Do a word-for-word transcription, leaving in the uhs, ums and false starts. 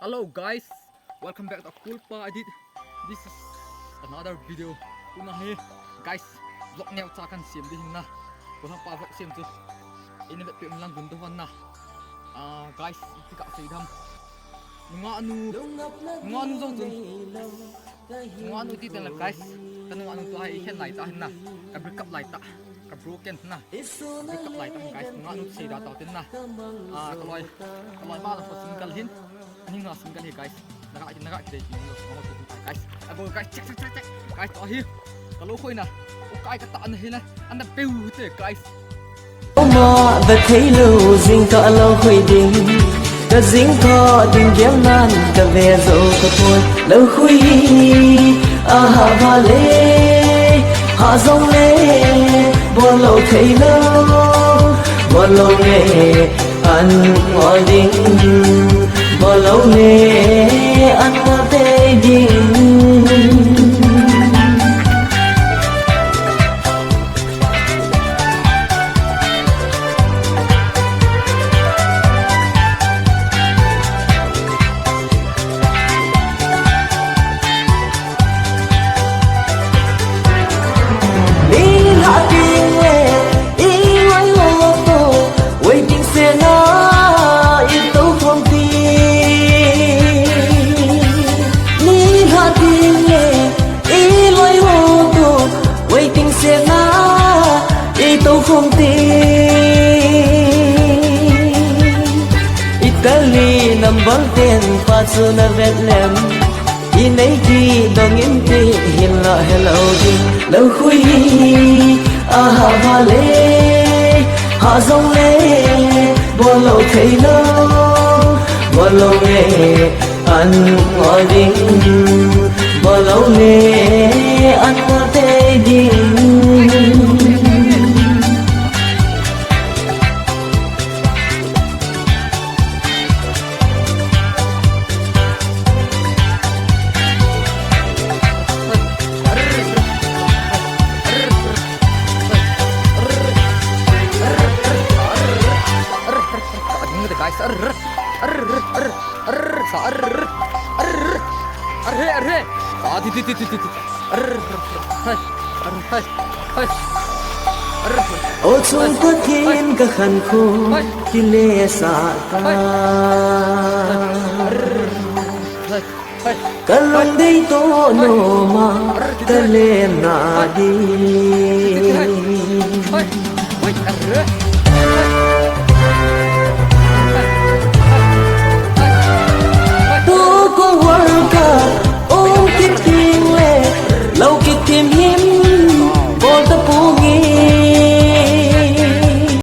Hello guys, welcome back to Kulpa Edit. This is another video. Tuna hi guys, vlog neocha kahin sem ding ahin na. Kulpa vlog sem chu. Ina vetpi um lang gun doh hon na. Ah, guys, ipi kasei ding ham. Nungah nu, nungah nu jong chun. Nungah nu ti teng le guys. Ka nungah nu tua hi khen lai tah ahin na. Ka break up lai tah. Ka broken na. Break up lai tah guys. Nungah nu sei da tau tin na. Ah, ka loi. Ka loi ma la single ahin. Ni nga single ahi guys. Naga, naga kidei ti lo. Guys. Abo guys, check, check, check, check. Guys, tua hi. Ka lou khoi na. O kai ka ta ana hi na. Ana peu te guys. Uma ve thei lou, jingkah lou khoi ding. Ka jingkah ding gel nan ka ve jou ka poi. Lou khoi hi, aha vale. Ha jong le, bol lou thei lou. Bol lou le, an ngol ding. Bol lou le, an ngol thei ding. Ni lha ting le, i loi lo to, waiting shed na, i tou khom ti. Ni lha ting le, i loi lo to, waiting shed na, i tou khom ti. Itali number ten pa chu na vet lem. I nei kidong in ti hinlah helou ding. Lou khoi hi, aha vale, ha jong le, bol lou thei lou, bol lou le, an ngol ding, bol lou le, an ngol thei ding. Guys, arr, arr, arr, arr, sa, arr, arr, arr, arr, he, arr, he. Ah, ti, ti, ti. Arr, arr, hai, arr, hai, hai. Arr, arr, hai. O chung Pathen ka khankho, hai, kile sah ta. Hai. Arr, hai, hai. Ka lungdei toh noma, arr, ti, ti, ka lenna, hai, ding. Ti, ti, hai.